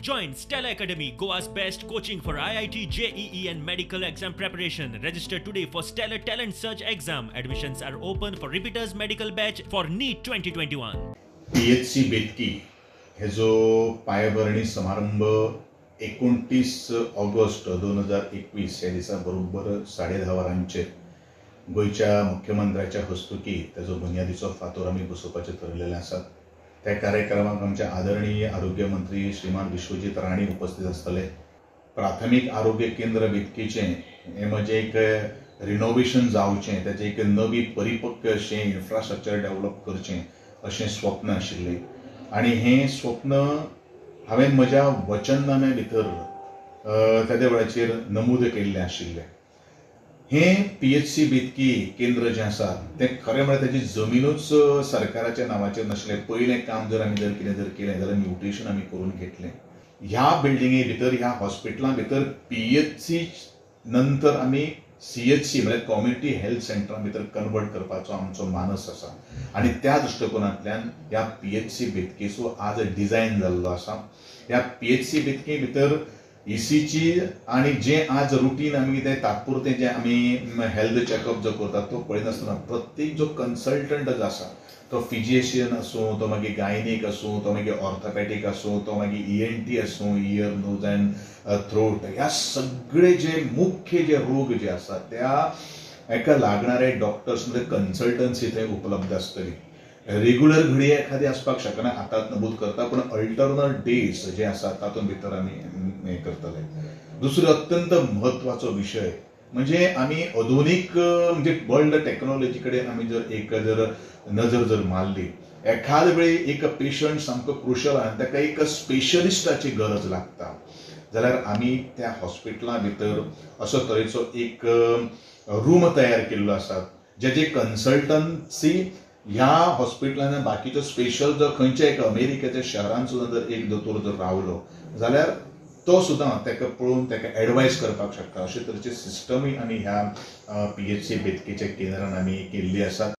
Join Stellar Academy, Goa's best coaching for IIT, JEE and medical exam preparation. Register today for Stellar Talent Search exam. Admissions are open for repeaters medical batch for NEET 2021. PHC Betki हेजो पायाभरणी समारंभ 29 August 2021 ह्या दिसा बरोबर 10:30 वरांचेर गोंयच्या मुख्यमंत्र्याच्या हस्तुकी ताजो बुन्यादीचो फातोर आमी बसोवपाचें थरयलेलें आसा. त्या कार्यक्रमाक आमचे आदरणीय आरोग्य मंत्री श्रीमान विश्वजीत राणे उपस्थित आसतले. प्राथमीक आरोग्य केंद्र बेतकीचें हें म्हणजे एक रिनोवेशन जावचें, ताचें एक नवी परिपक्व अशें इन्फ्रास्ट्रक्चर डेव्हलप करचें अशें स्वप्न आशिल्लें आनी हें स्वप्न हांवें म्हज्या वचननाम्या भितर तेदे वेळाचेर नमूद केल्लें आशिल्लें. हें पीएचसी बेतकी केंद्र जें आसा तें खरें म्हळ्यार ताची जमिनूच सरकाराच्या नांवाचेर नाशिल्लें. पयलें काम जर आमी जर कितें जर केलें जाल्यार म्युटेशन आमी करून घेतलें. ह्या बिल्डिंगे भितर, ह्या हॉस्पिटलां भितर पीएचसी नंतर आमी सीएचसी म्हळ्यार कम्युनिटी हेल्थ सेंटरां भितर कन्वर्ट करपाचो आमचो मानस आसा आनी त्या दृश्टिकोनांतल्यान ह्या पीएचसी बेतकीचो आज डिझायन जाल्लो आसा. ह्या पीएचसी बेतकी भितर ईसीजी आनी जे आज रुटीन आमी कितें तात्पुरतें जें आमी हेल्थ चॅकअप जो करतात तो पळयनासतना प्रत्येक जो कन्सल्टंट जो आसा तो फिजिशियन आसूं, तो मागीर गायनीक आसूं, तो मागीर ऑर्थोपॅडीक आसूं, तो मागीर ईएनटी आसूं, इयर नोज अँड थ्रोट, ह्या सगळे जे मुख्य जे रोग जे आसा त्या एका लागणारे डॉक्टर्स म्हणजे कन्सल्टन्सी थंय उपलब्ध आसतली. रेग्युलर घडये एखादी आसपाक शकना, आतांच नमूद करता, पूण अल्टरनट डेज जे आसा तातूंत भितर आमी हें करतले. दुसरो अत्यंत म्हत्वाचो विशय म्हणजे आमी आधुनीक म्हणजे वर्ल्ड टॅक्नोलॉजी कडेन आमी जर एक जर नजर जर मारली, एखाद वेळी एक पेशंट सामको क्रुशल आनी ताका एक स्पेशलिस्टाची गरज लागता जाल्यार आमी त्या हॉस्पिटला भितर असो तरेचो एक रूम तयार केल्लो आसा जेचे कन्सल्टन्सी ह्या हॉस्पिटलान बाकीच्यो स्पेशल जर खंयच्या एक अमेरिकेच्या शहरान सुद्दां जर एक दोतोर जर रावलो जाल्यार तो सुद्दां ताका पळोवन ताका एडवायज करपाक शकता. अशे तरेची सिस्टमूय आमी ह्या पीएचसी बेतकीच्या केंद्रान आमी केल्ली आसा.